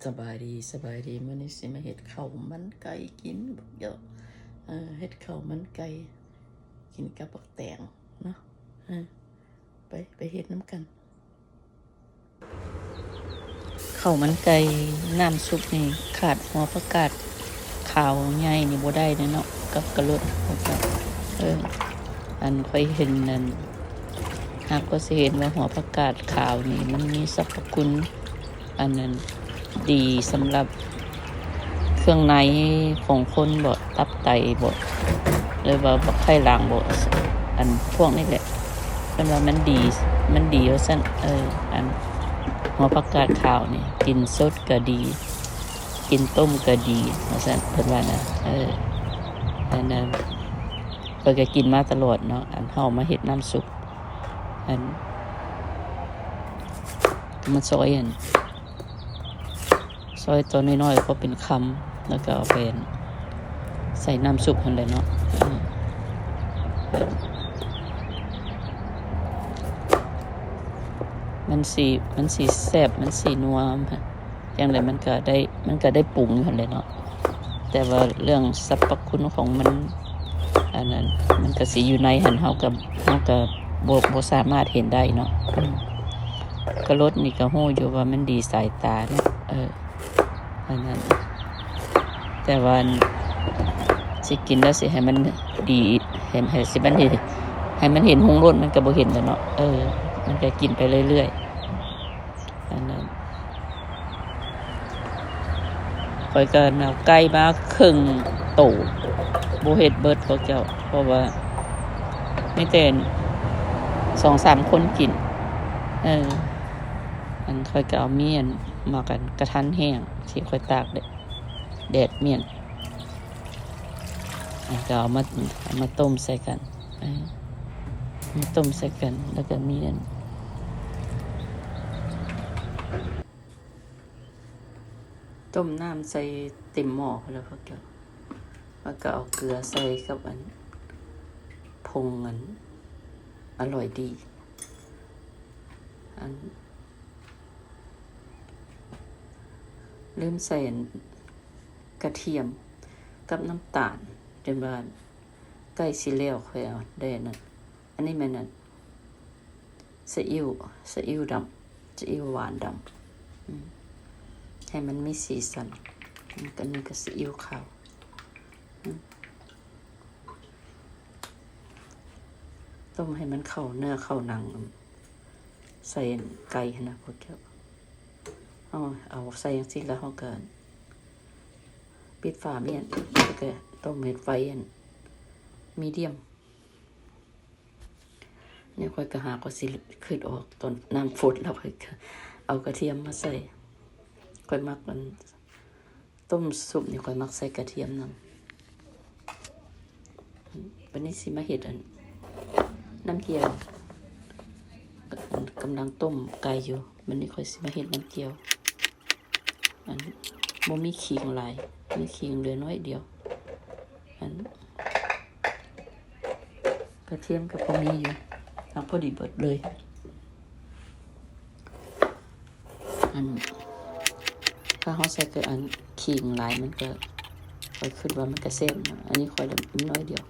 ສະບາຍດີ ສະບາຍດີ ມື້ນີ້ຊິມາເຮັດເຂົ້າມັນໄກ່ກິນ ເອີ ເຮັດເຂົ້າມັນໄກ່ກິນກັບບັກແຕງເນາະ ເອີ ໄປ ໄປເຮັດນຳກັນ. ເຂົ້າມັນໄກ່ນ້ຳຊຸບນີ້ຂາດຫົວຜັກກາດຂາວໃຫຍ່ນີ້ບໍ່ໄດ້ເດ້ເນາະ ກັບກະລົດ ເອີ ອັນຂ້ອຍເຫັນນັ້ນ ຫາກກໍຊິເຫັນວ່າຫົວຜັກກາດຂາວນີ້ມັນມີສັບພະຄຸນ ອັນນັ້ນດີສຳລັບເຄື່ອງໃນຂອງຄົນບໍ ຕັບໄຕບໍ ຫຼືວ່າບັກໄຂ່ຫຼັງບໍ ອັນພວກນີ້ແຫຼະ ເພິ່ນວ່າມັນດີ ມັນດີວ່າຊັ້ນ ເອີ ອັນຫົວຜັກກາດຂາວນີ້ ກິນສົດກະດີ ກິນຕົ້ມກະດີວ່າຊັ້ນ ເພິ່ນວ່ານະ ເອີ ອັນນັ້ນ ຂ້ອຍກະກິນມາຕະຫຼອດເນາະ ອັນເຮົາມາເຮັດນ້ຳຊຸບ ອັນ ມາຊອຍ ອັນ ຊອຍຕົວນ້ອຍໆ ພໍເປັນຄຳ ແລ້ວກໍເອົາໄປ ອັນ ໃສ່ນ້ຳຊຸບຫັ້ນແຫຼະເນາະ ເອີ ມັນຊິ ມັນຊິແຊບ ມັນຊິນົວ ຈັ່ງໃດມັນກະໄດ້ ມັນກະໄດ້ປຸງຫັ້ນແຫຼະເນາະ ແຕ່ວ່າເລື່ອງສັບພະຄຸນຂອງມັນ ອັນນັ້ນ ມັນກະຊິຢູ່ໃນຫັ້ນ ເຮົາກະ ເຮົາກະບໍ່ ບໍ່ສາມາດເຫັນໄດ້ເນາະ ອືມ ກະລົດນີ້ກະຮູ້ຢູ່ວ່າມັນດີສາຍຕາເນາະ ເອີ ອັນນັ້ນ ແຕ່ວ່າ ອັນ ຊິກິນແລ້ວຊິໃຫ້ມັນດີ ໃຫ້ ໃຫ້ ຊິມັນເຫັນ ໃຫ້ມັນເຫັນຮຸ່ງໂລດ ມັນກະບໍ່ເຫັນແຫຼະເນາະ ເອີ ມັນກະກິນໄປເລື້ອຍໆ ອັນນັ້ນ ຂ້ອຍກໍເອົາໄກ່ມາເຄິ່ງໂຕ ບໍ່ເຮັດເບິດພວກເຈົ້າ ເພາະວ່າມີແຕ່ສອງສາມຄົນກິນ ເອີ ອັນ ຂ້ອຍກໍເອົາມີອັນ ໝາກອັນກະທັນແຫ້ງທີ່ຂ້ອຍຕາກແດດ ແດດມ້ຽນ ອັນ ກໍເອົາມາ ເອົາມາຕົ້ມໃສ່ກັນ ເອີ ມາຕົ້ມໃສ່ກັນ ແລ້ວກໍມີອັນ ຕົ້ມນ້ຳໃສ່ເຕັມໝໍ້ພຸ້ນແຫຼະພວກເຈົ້າ ແລ້ວກໍເອົາເກືອໃສ່ກັບອັນ ຜົງອັນ ອະລ່ອຍດີ ອັນ ລືມໃສ່ອັນ ກະທຽມກັບນ້ຳຕານ ຈົນວ່າໃກ້ຊິແລ້ວ ຂ້ອຍເອົາໄດ້ອັນນັ້ນ ອັນນີ້ແມ່ນອັນ ສະອິ້ວ ສະອິ້ວດຳ ສະອິ້ວຫວານດຳ ອືມ ໃຫ້ມັນມີສີສັນ ອັນນີ້ກໍຊີອິ້ວຂາວ ອືມ ຕົ້ມໃຫ້ມັນເຂົ້າເນື້ອເຂົ້າໜັງ ໃສ່ໄກ່ຫັ້ນນະ ພວກເຈົ້າ ເອົາ ເອົາໃສ່ຈັ່ງຊີ້ ແລ້ວເຮົາກໍປິດຝາມ້ຽນ ແລ້ວກໍຕົ້ມເຮັດໄຟອັນ medium ນີ້ຂ້ອຍກໍຫາກໍຊິຄິດອອກ ຕອນນ້ຳຟົດແລ້ວ ຂ້ອຍກໍເອົາກະທຽມມາໃສ່ ຂ້ອຍມັກອັນ ຕົ້ມຊຸບນີ້ ຂ້ອຍມັກໃສ່ກະທຽມນຳ ບັດນີ້ຊິມາເຮັດອັນ ນ້ຳຈຽວ ກຳລັງຕົ້ມໄກ່ຢູ່ ບັດນີ້ຂ້ອຍຊິມາເຮັດນ້ຳຈຽວ ອັນ ບໍ່ມີຂີງຫຼາຍ ມີຂີງເຫຼືອໜ້ອຍດຽວ ອັນ ກະທຽມກໍພໍມີຢູ່ ເອົາພໍດີເບິດເລີຍ ອັນ ຖ້າເຮົາໃສ່ແຕ່ອັນ ຂີງຫຼາຍມັນກໍ ຂ້ອຍຄິດວ່າມັນກໍແຊບເນາະ ອັນນີ້ຂ້ອຍລະມີໜ້ອຍດຽວ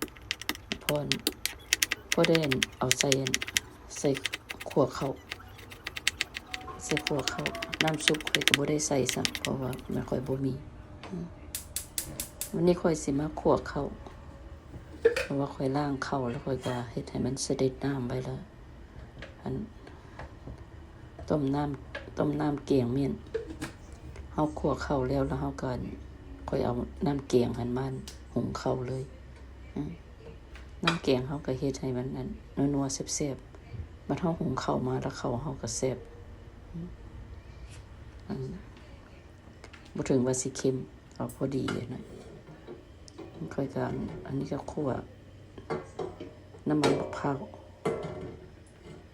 ພໍ ພໍໄດ້ອັນ ເອົາໃສ່ອັນ ໃສ່ຂົ້ວເຂົ້າ ໃສ່ຂົ້ວເຂົ້າ ນ້ຳຊຸບຂ້ອຍກໍບໍ່ໄດ້ໃສ່ຊ້ຳ ເພາະວ່າມັນຂ້ອຍບໍ່ມີ ອືມ ວັນນີ້ຂ້ອຍຊິມາຂົ້ວເຂົ້າ ເພາະວ່າຂ້ອຍລ້າງເຂົ້າແລ້ວ ຂ້ອຍກໍເຮັດໃຫ້ມັນສະເດັດນ້ຳໄວ້ແລ້ວ ອັນ ຕົ້ມນ້ຳ ຕົ້ມນ້ຳແກງມ້ຽນ ເຮົາຂົ້ວເຂົ້າແລ້ວ ແລ້ວເຮົາກໍ ຂ້ອຍເອົານ້ຳແກງຫັ້ນມາຫຸງເຂົ້າເລີຍ ອືມ ນ້ຳແກງເຮົາກໍເຮັດໃຫ້ມັນອັນ ນົວໆ ແຊບໆ ບັດເຮົາຫຸງເຂົ້າມາແລ້ວ ເຂົ້າເຮົາກໍແຊບ ອືມ ອັນ ບໍ່ເຖິງວ່າຊິເຄັມ ເອົາພໍດີເລີຍນະ ຂ້ອຍກໍ ອັນນີ້ກໍຂົ້ວນ້ຳມັນບັກພ້າວ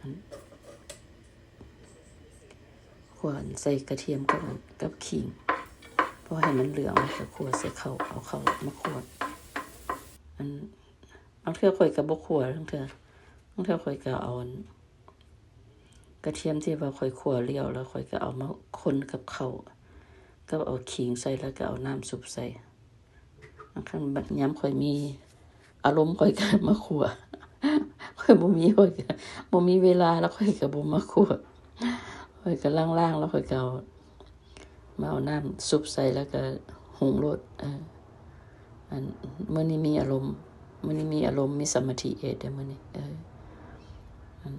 ອັນ ຂົ້ວໃສ່ກະທຽມກັບ ກັບຂີງ ພໍໃຫ້ມັນເຫຼືອງ ແລ້ວກໍຂົ້ວໃສ່ເຂົ້າ ເອົາເຂົ້າມາຂົ້ວ ອັນ ບາງເທື່ອຂ້ອຍກໍບໍ່ຂົ້ວ ບາງເທື່ອ ບາງເທື່ອຂ້ອຍກໍເອົາອັນ ກະທຽມທີ່ວ່າຂ້ອຍຂົ້ວແລ້ວ ແລ້ວຂ້ອຍກໍເອົາມາຄົນກັບເຂົ້າ ກໍເອົາຂີງໃສ່ ແລ້ວກໍເອົານ້ຳຊຸບໃສ່. ຄັນຍາມຂ້ອຍມີອາລົມ ຂ້ອຍກໍມາຂົ້ວ, ຂ້ອຍບໍ່ມີ ຂ້ອຍກໍບໍ່ມີເວລາ ແລ້ວຂ້ອຍກໍບໍ່ມາຂົ້ວ. ຂ້ອຍກໍລ້າງໆ ແລ້ວຂ້ອຍກໍເອົາ ມາເອົານ້ຳຊຸບໃສ່ ແລ້ວກໍຫຸງໂລດ. ເອີ ອັນ ມື້ນີ້ມີອາລົມ, ມື້ນີ້ມີອາລົມ ມີສະມາທິເຮັດເດ້ມື້ນີ້. ເອີ ອັນ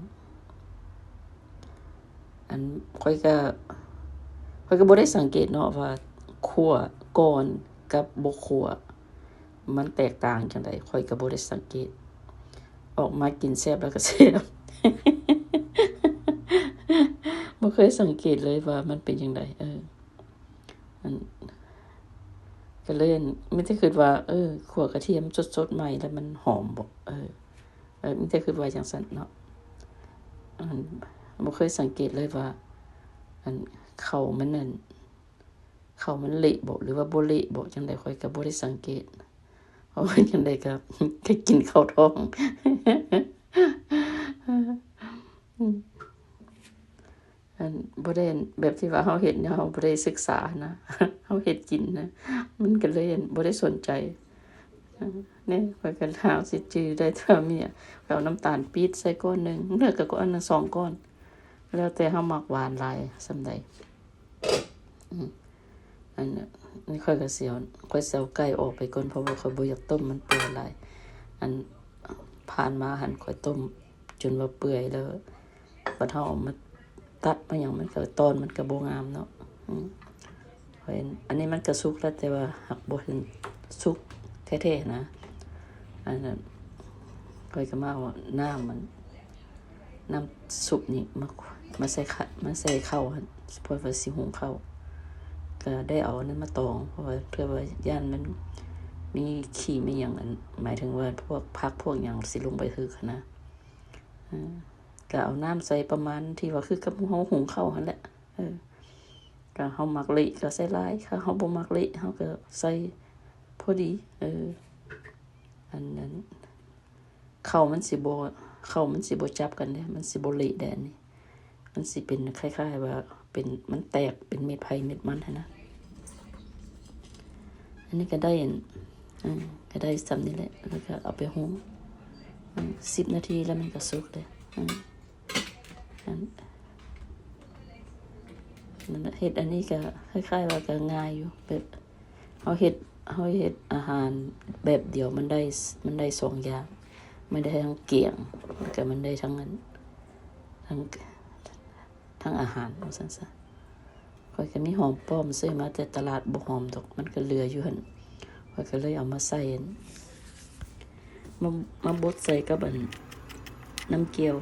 ອັນ ຂ້ອຍກໍ ຂ້ອຍກໍບໍ່ໄດ້ສັງເກດເນາະວ່າ ຂົ້ວກ່ອນກັບບໍ່ຂົ້ວ ມັນແຕກຕ່າງຈັ່ງໃດ, ຂ້ອຍກໍບໍ່ໄດ້ສັງເກດ. ອອກມາກິນແຊບແລ້ວກໍແຊບ. ບໍ່ເຄີຍສັງເກດເລີຍວ່າມັນເປັນຈັ່ງໃດ. ເອີ ອັນ ກໍເລີຍ ມີແຕ່ຄິດວ່າ ເອີ ຂົ້ວກະທຽມສົດໆໃໝ່ແລ້ວມັນຫອມບໍ? ເອີ ເອີ ມີແຕ່ຄິດວ່າຈັ່ງຊັ້ນເນາະ. ອັນ ບໍ່ເຄີຍສັງເກດເລີຍວ່າ ອັນ ເຂົ້າມັນນັ້ນ ເຂົ້າມັນເລະບໍ ຫຼືວ່າບໍ່ເລະບໍ ຈັ່ງໃດຂ້ອຍກໍບໍ່ໄດ້ສັງເກດ. ເພາະວ່າຈັ່ງໃດກໍ ກໍກິນເຂົ້າທ້ອງ. ອັນ ບໍ່ໄດ້ ແບບທີ່ວ່າເຮົາເຮັດເນາະ ເຮົາບໍ່ໄດ້ສຶກສານະ ເຮົາເຮັດກິນນະ ມັນກໍເລີຍ ອັນ ບໍ່ໄດ້ສົນໃຈ. ນີ້ຂ້ອຍກໍ ເຮົາຊິຈື່ໄດ້ເທື່ອເມຍ ຂ້ອຍເອົານ້ຳຕານປີບໃສ່ກ້ອນໜຶ່ງ ເຫຼືອກໍ ອັນ ສອງກ້ອນ ແລ້ວແຕ່ເຮົາມັກຫວານຫຼາຍສ່ຳໃດ. ອືມ ອັນນີ້ຂ້ອຍກໍຊິເອົາ ຂ້ອຍຊິເອົາໄກ່ອອກໄປກ່ອນ ເພາະວ່າຂ້ອຍບໍ່ຢາກຕົ້ມມັນເປື່ອຍຫຼາຍ. ອັນຜ່ານມາຫັ້ນຂ້ອຍຕົ້ມຈົນວ່າເປື່ອຍແລ້ວ ບັດເຮົາເອົາມາຕັດມາຫຍັງ ມັນກໍ ຕອນມັນກໍບໍ່ງາມເນາະ. ອືມ ຂ້ອຍ ອັນນີ້ມັນກໍສຸກແລ້ວ ແຕ່ວ່າຫາກບໍ່ທັນສຸກແທ້ໆນະ. ອັນນັ້ນ ຂ້ອຍກໍມາເອົານ້ຳມັນ ນ້ຳຊຸບນີ້ມາ ມາໃສ່ຂະ ມາໃສ່ເຂົ້າຫັ້ນ ເພາະວ່າຊິຫຸງເຂົ້າ ກໍໄດ້ເອົາອັນນັ້ນມາຕອງ ເພາະວ່າເພື່ອວ່າຢ້ານມັນມີຂີ້ມີຫຍັງ ອັນ ໝາຍເຖິງວ່າພວກຜັກພວກຫຍັງຊິລົງໄປຖືກຫັ້ນນະ. ເອີ ກໍເອົານ້ຳໃສ່ປະມານທີ່ວ່າຄືກັບເຮົາຫຸງເຂົ້າຫັ້ນແຫຼະ. ເອີ ກໍເຮົາມັກເລະກໍໃສ່ຫຼາຍ ຖ້າເຮົາບໍ່ມັກເລະ ເຮົາກໍໃສ່ພໍດີ. ເອີ ອັນນັ້ນ ເຂົ້າມັນຊິບໍ່ ເຂົ້າມັນຊິບໍ່ຈັບກັນເດ້ ມັນຊິບໍ່ເລະເດ້. ອັນນີ້ມັນຊິເປັນຄ້າຍໆວ່າເປັນ ມັນແຕກເປັນເມັດໃຜເມັດມັນຫັ້ນນະ. ອັນນີ້ກໍໄດ້ ອັນ ເອີ ກໍໄດ້ສ່ຳນີ້ແຫຼະ ແລ້ວກໍເອົາໄປຫຸງ ເອີ ສິບນາທີແລ້ວມັນກໍສຸກເດ້. ເອີ ອັນ ນັ້ນແຫຼະ ເຮັດອັນນີ້ກໍຄ້າຍໆວ່າກໍງ່າຍຢູ່ ແບບ ເຮົາເຮັດ ເຮົາເຮັດອາຫານແບບດຽວ ມັນໄດ້ ມັນໄດ້ສອງຢ່າງ ມັນໄດ້ທັງແກງ ແລ້ວກໍມັນໄດ້ທັງອັນ ທັງ ທັງອາຫານ ວ່າຊັ້ນຊະ. ຂ້ອຍກໍມີຫອມປ້ອມ ຊື້ມາແຕ່ຕະຫຼາດ ບໍ່ຫອມດອກ ມັນກໍເຫຼືອຢູ່ຫັ້ນ ຂ້ອຍກໍເລີຍເອົາມາໃສ່ ມາ ມາບົດໃສ່ກັບອັນ ນ້ຳແຈ່ວ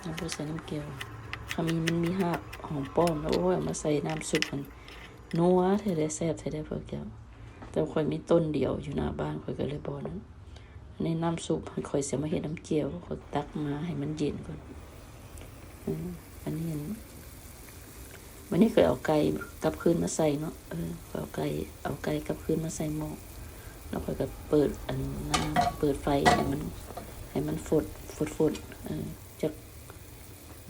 ມາບົດໃສ່ນ້ຳແຈ່ວ. ຄັນມີ ມັນມີຮາກຫອມປ້ອມແລ້ວ ໂອ້ຍ ເອົາມາໃສ່ນ້ຳຊຸບຫັ້ນ ນົວແທ້ເດ້ ແຊບແທ້ເດ້ພວກເຈົ້າ. ແຕ່ຂ້ອຍມີຕົ້ນດຽວຢູ່ໜ້າບ້ານ ຂ້ອຍກໍເລີຍບໍ່ນັ້ນ. ອັນນີ້ນ້ຳຊຸບ ຂ້ອຍຊິມາເຮັດນ້ຳແຈ່ວ ຂ້ອຍຕັກມາໃຫ້ມັນເຢັນກ່ອນ. ເອີ ອັນນີ້ ອັນ ມື້ນີ້ຂ້ອຍເອົາໄກ່ກັບຄືນມາໃສ່ເນາະ. ເອີ ຂ້ອຍເອົາໄກ່ ເອົາໄກ່ກັບຄືນມາໃສ່ໝໍ້ ແລ້ວຂ້ອຍກໍເປີດອັນນັ້ນ ເປີດໄຟໃຫ້ມັນ ໃຫ້ມັນຟົດ ຟົດ ຟົດ ເອີ ຈັກ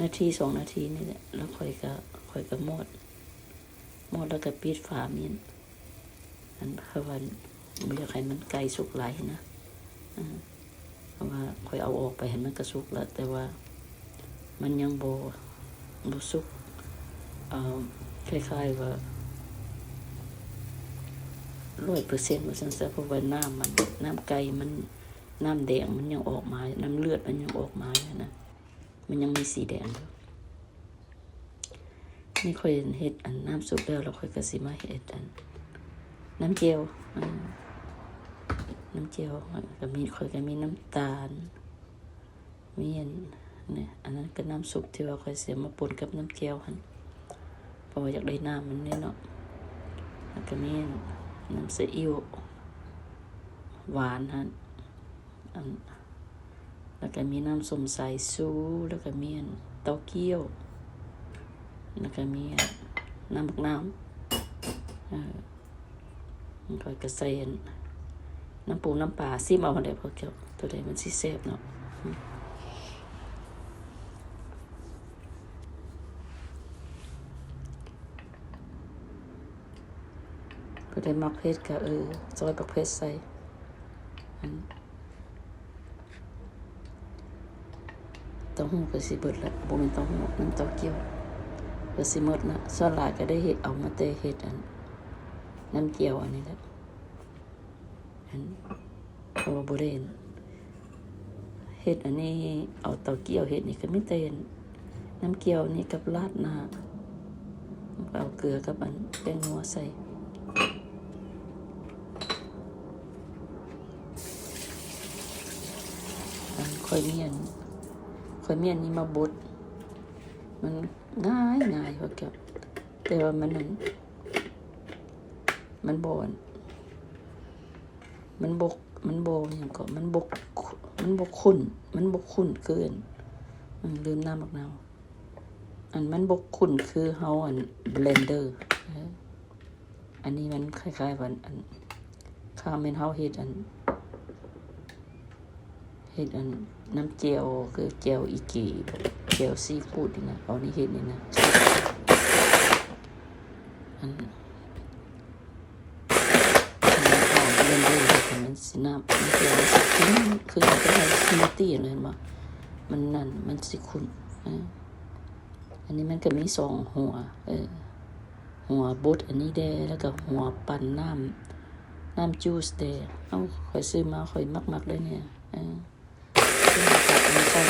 ນາທີສອງນາທີນີ້ແຫຼະ ແລ້ວຂ້ອຍກໍ ຂ້ອຍກໍໝອດ ໝອດແລ້ວກໍປິດຝາມ້ຽນ. ອັນ ເພາະວ່າບໍ່ຢາກໃຫ້ມັນໄກ່ສຸກຫຼາຍນະ. ເອີ ເພາະວ່າຂ້ອຍເອົາອອກໄປຫັ້ນ ມັນກໍສຸກແລ້ວ ແຕ່ວ່າມັນຍັງບໍ່ ບໍ່ສຸກ ເອີ ຄ້າຍໆວ່າຮ້ອຍເປີເຊັນວ່າຊັ້ນຊະ ເພາະວ່ານ້ຳມັນ ນ້ຳໄກ່ມັນ ນ້ຳແດງມັນຍັງອອກມາ ນ້ຳເລືອດມັນຍັງອອກມາຢູ່ນະ ມັນຍັງມີສີແດງຢູ່. ນີ້ຂ້ອຍເຮັດອັນນ້ຳຊຸບແລ້ວ ແລ້ວຂ້ອຍກໍຊິມາເຮັດອັນນ້ຳແຈ່ວ ອາ ນ້ຳແຈ່ວ ກໍມີ ຂ້ອຍກໍມີນ້ຳຕານ ມີອັນນີ້ ອັນນັ້ນກໍນ້ຳຊຸບທີ່ວ່າຂ້ອຍຊິເອົາມາປົນກັບນ້ຳແຈ່ວຫັ້ນ ເພາະວ່າຢາກໄດ້ນ້ຳມັນແດ່ເນາະ. ແລ້ວກໍມີອັນນ້ຳຊີອິ້ວຫວານຫັ້ນ ອັນ ແລ້ວກໍມີນ້ຳສົ້ມສາຍຊູ ແລ້ວກໍມີອັນເຕົ້າກ້ຽວ ແລ້ວກໍມີອັນນ້ຳບັກນາວ ເອີ ຂ້ອຍກໍໃສ່ອັນນ້ຳປູນ້ຳປາ ຊີມເອົາຫັ້ນແຫຼະພວກເຈົ້າ ໂຕໃດມັນຊິແຊບເນາະ. ອືມ. ແຕ່ມັກເຜັດກໍ ເອີ ຊອຍບັກເຜັດໃສ່. ອັນ ເຕົ້າຫູ້ກໍຊິເບິດລະ ບໍ່ແມ່ນເຕົ້າຫູ້ ນ້ຳເຕົ້າກ້ຽວກໍຊິໝົດນະ. ສ່ວນຫຼາຍກໍໄດ້ເຮັດ ເອົາມາແຕ່ເຮັດອັນ ນ້ຳແຈ່ວອັນນີ້ແຫຼະ. ອັນ ເພາະວ່າບໍ່ໄດ້ເຮັດອັນນີ້ ເອົາເຕົ້າກ້ຽວເຮັດນີ້ ກໍມີແຕ່ນ້ຳແຈ່ວນີ້ກັບລາດໜ້າ ເອົາເກືອກັບອັນແປ້ງນົວໃສ່. ອັນ ຂ້ອຍມີອັນ ຂ້ອຍມີອັນນີ້ມາບົດ ມັນງ່າຍໆ ເຂົາເຈົ້າ ແຕ່ວ່າມັນ ມັນ ມັນບໍ່ ມັນບໍ່ ມັນບໍ່ຫຍັງເກາະ ມັນບໍ່ ມັນບໍ່ຂຸ້ນ ມັນບໍ່ຂຸ້ນຄືອັນ ອືມ ລືມນ້ຳໝາກນາວ ອັນ ມັນບໍ່ຂຸ້ນຄືເຮົາອັນ ເບລນເດີ ເອີ ອັນນີ້ມັນຄ້າຍໆວ່າອັນ ຖ້າແມ່ນເຮົາເຮັດອັນ ເຮັດອັນ ນ້ຳແຈ່ວ ຄືແຈ່ວອີເກ ແຈ່ວຊີຟູດນີ້ນະ ເອົານີ້ເຮັດນີ້ນະ ອັນ ອັນນີ້ຫອມເລີຍເດ້ ເຮັດໃຫ້ມັນຊິນ້ຳ ມັນຊິ ມັນຊິຂຸ້ນ ຄືເຮົາໄປເຮັດສະມູດຕີ້ຫັ້ນ ເຫັນບໍ່ ມັນນັ້ນ ມັນຊິຂຸ້ນ ເອີ ອັນນີ້ມັນກໍມີສອງຫົວ ເອີ ຫົວບົດອັນນີ້ແດ່ ແລ້ວກໍຫົວປັ່ນນ້ຳ ນ້ຳຈູສແດ່. ເອົ້າ ຂ້ອຍຊື້ມາ ຂ້ອຍມັກໆເລີຍນີ້ ເອີ ຊື້ມາຕັດອັນນີ້ໃສ່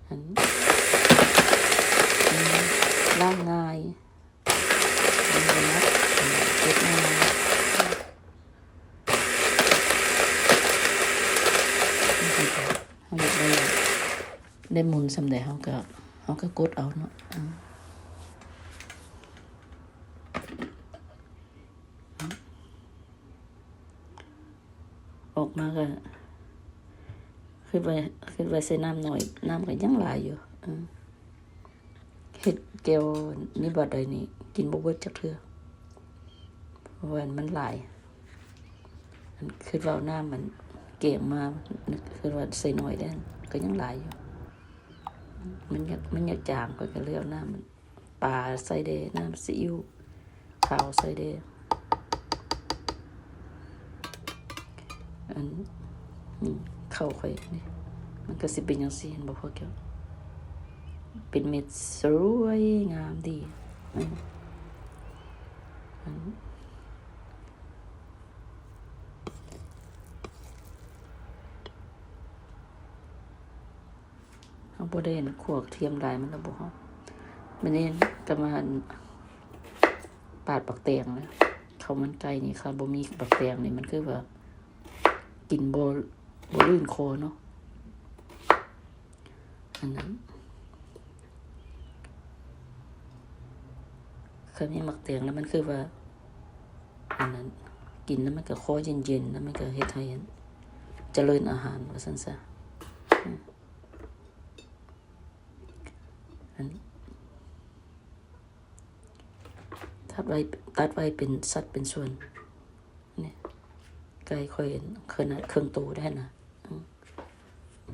ອັນ ອືມ ລ້າງງ່າຍ ເກັບງ່າຍ ເຮົາຢາກໄດ້ ໄດ້ໝຸນສ່ຳໃດ ເຮົາກໍ ເຮົາກໍກົດເອົາເນາະ ອືມ. ອອກມາກໍຄິດວ່າ ຄິດວ່າໃສ່ນ້ຳໜ້ອຍ ນ້ຳກໍຍັງຫຼາຍຢູ່ ເອີ ເຮັດແຈ່ວນີ້ບາດໃດນີ້ກິນບໍ່ເບິດຈັກເທື່ອ ເພາະວ່າມັນຫຼາຍ ອັນ ຄິດວ່າເອົານ້ຳມັນແກງມາ ຄິດວ່າໃສ່ໜ້ອຍແດ່ ກໍຍັງຫຼາຍຢູ່ ມັນຢາກ ມັນຢາກຈາງ ຂ້ອຍກໍເລີຍເອົານ້ຳມັນ ປາໃສ່ແດ່ ນ້ຳຊີອິ້ວຂາວໃສ່ແດ່ ອັນ ນີ້ ເຂົ້າຂ້ອຍນີ້ ມັນກໍຊິເປັນຈັ່ງຊີ້ ເຫັນບໍ່ພວກເຈົ້າ ເປັນເມັດສວຍງາມດີ ອືມ ອັນ ເຮົາບໍ່ໄດ້ອັນ ຂົ້ວກະທຽມຫຼາຍ ມັນລະບໍ່ຫອມ. ບາດນີ້ກໍມາອັນ ປາດບັກແຕງນະ. ເຂົ້າມັນໄກ່ນີ້ ຄັນບໍ່ມີບັກແຕງນີ້ ມັນຄືວ່າກິນບໍ່ ບໍ່ລື່ນຄໍເນາະ. ອັນນັ້ນ ຄັນມີບັກແຕງແລ້ວ ມັນຄືວ່າ ອັນນັ້ນ ກິນແລ້ວມັນກໍຄໍເຢັນໆ ແລ້ວມັນກໍເຮັດໃຫ້ຈະເລີນອາຫານ ວ່າຊັ້ນຊະ. ອືມ ອັນ ຕັດໄວ້ ຕັດໄວ້ເປັນສັດເປັນສ່ວນ. ນີ້ ໄກ່ຂ້ອຍເຫັນຂະໜາດເຄິ່ງໂຕໄດ້ນະ. ອືມ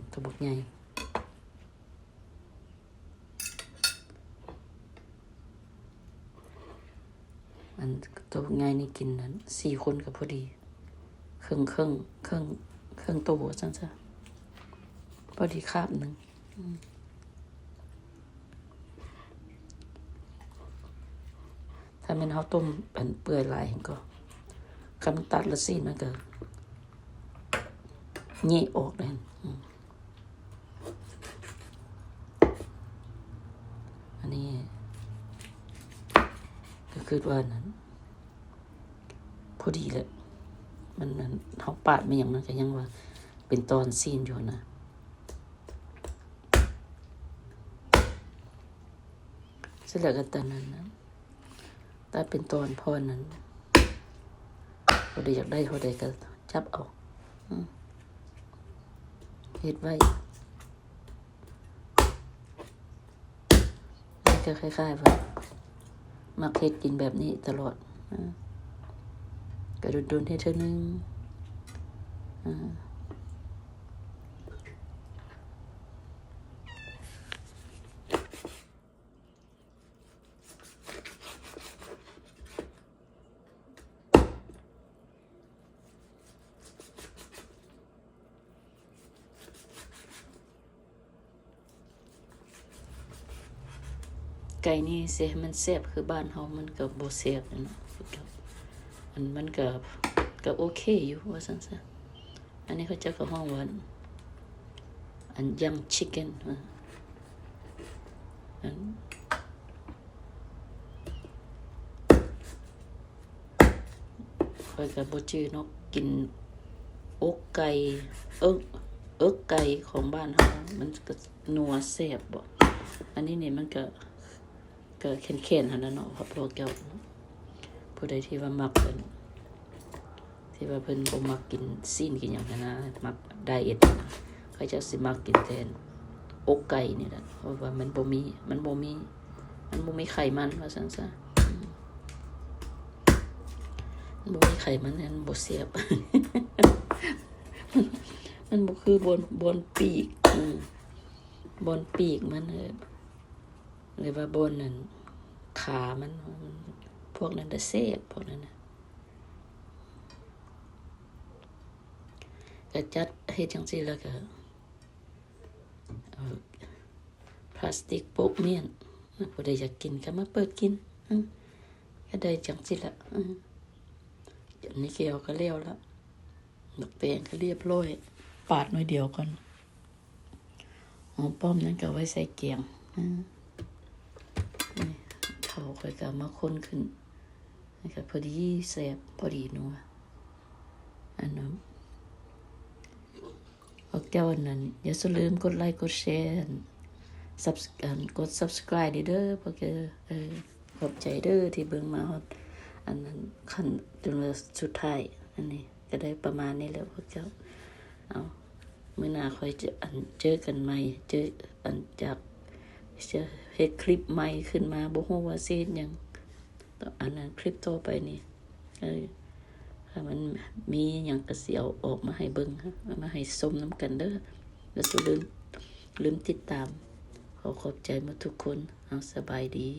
ໂຕບັກໃຫຍ່. ອັນໂຕບັກໃຫຍ່ນີ້ກິນນັ້ນ ສີ່ຄົນກໍພໍດີ ເຄິ່ງ ເຄິ່ງ ເຄິ່ງ ເຄິ່ງໂຕວ່າຊັ້ນຊະ ພໍດີຄາບໜຶ່ງ. ອືມ ຖ້າແມ່ນເຮົາຕົ້ມອັນເປື່ອຍຫຼາຍຫັ້ນກໍ ຄັນມັນຕັດແລ້ວຊີ້ນມັນກໍແຍະອອກໄດ້. ອືມ ອັນນີ້ກໍຄິດວ່ານັ້ນ ພໍດີແຫຼະ ມັນ ອັນ ເຮົາປາດແມ່ນຫຍັງ ມັນກໍຍັງວ່າເປັນຕອນຊີ້ນຢູ່ນະ. ເສັດແລ້ວກໍຕາມນັ້ນນະ ຕັດເປັນຕອນພໍນັ້ນ ຜູ້ໃດຢາກໄດ້ເທົ່າໃດກໍຈັບເອົາ. ອືມ ເຮັດໄວ້ ມັນກໍຄ້າຍໆວ່າມັກເຮັດກິນແບບນີ້ຕະຫຼອດ. ອືມ ກໍດົນໆເຮັດເທື່ອໜຶ່ງ. ອືມ ອືມ ໄກ່ນີ້ຊິໃຫ້ມັນແຊບຄືບ້ານເຮົາມັນກໍບໍ່ແຊບແຫຼະເນາະ. ອັນມັນກໍ ກໍໂອເຄຢູ່ວ່າຊັ້ນຊະ. ອັນນີ້ເຂົາເຈົ້າກໍຮ້ອງວ່າ ອັນ Young Chicken ວ່າ ອັນ ຂ້ອຍກໍບໍ່ຈື່ເນາະ ກິນອົກໄກ່ ເອິກ ເອິກໄກ່ຂອງບ້ານເຮົາ ມັນກໍນົວແຊບບໍ. ອັນນີ້ນີ້ມັນກໍ ກໍແຂນໆຫັ້ນລະເນາະ ພວກເຈົ້າ ຜູ້ໃດທີ່ວ່າມັກ ທີ່ວ່າເພິ່ນບໍ່ມັກກິນຊີ້ນກິນຫຍັງຫັ້ນນະ ມັກໄດເອັດ ເຂົາເຈົ້າຊິມັກກິນແຕ່ອົກໄກ່ນີ້ແຫຼະ ເພາະວ່າມັນບໍ່ມີ ມັນບໍ່ມີ ມັນບໍ່ມີໄຂມັນວ່າຊັ້ນຊະ. ມັນບໍ່ມີໄຂມັນ ມັນບໍ່ແຊບ ມັນບໍ່ຄືບ່ອນ ບ່ອນປີກ ອື ບ່ອນປີກມັນ ເອີ ຫຼືວ່າບ່ອນນັ້ນ ຂາມັນ ພວກນັ້ນນະແຊບ ພວກນັ້ນນະ. ກະຈັດເຮັດຈັ່ງຊີ້ ແລ້ວກະເອົາພລາສຕິກໂປະມ້ຽນ ຜູ້ໃດຢາກກິນກະມາເປີດກິນ ກະໄດ້ຈັ່ງຊີ້ລະ. ອັນນີ້ແກວກະແລ້ວລະ ໝາກແຕງກະລຽບຮ້ອຍ ປາດໜ້ອຍດຽວກ່ອນ. ຫອມປ້ອມນັ້ນກໍเอาไว้ใส่แกง ເຂົ້າຂ້อยก็เอามาคนขึ้น นี่ก็พอดีแซ่บ พอดีนัว อันนั้น พวกเจ้าอันนั้น อย่าลืมกดไลค์ กดแชร์ อัน subs- อัน กด subscribe เด้อ พวกเจ้า เออ ขอบใจเด้อที่เบิ่งมาฮอด อันนั้น ขั้นจนว่าสุดท้าย อันนี้ ก็ได้ประมาณนี้แหละพวกเจ้า เอา มื้อหน้าค่อยเจอ อัน เจอกันใหม่ เจอ อัน จาก จะเฮ็ดคลิปใหม่ขึ้นมา บ่ฮู้ว่าสิเฮ็ดหยัง อันนั้น คลิปต่อไปนี่ เออ ถ้ามันมีหยังก็สิเอาออกมาให้เบิ่ง เอามาให้ชมนำกันเด้อ แล้วอย่าลืม ลืมติดตาม ขอขอบใจหมดทุกคน เอา สบายดี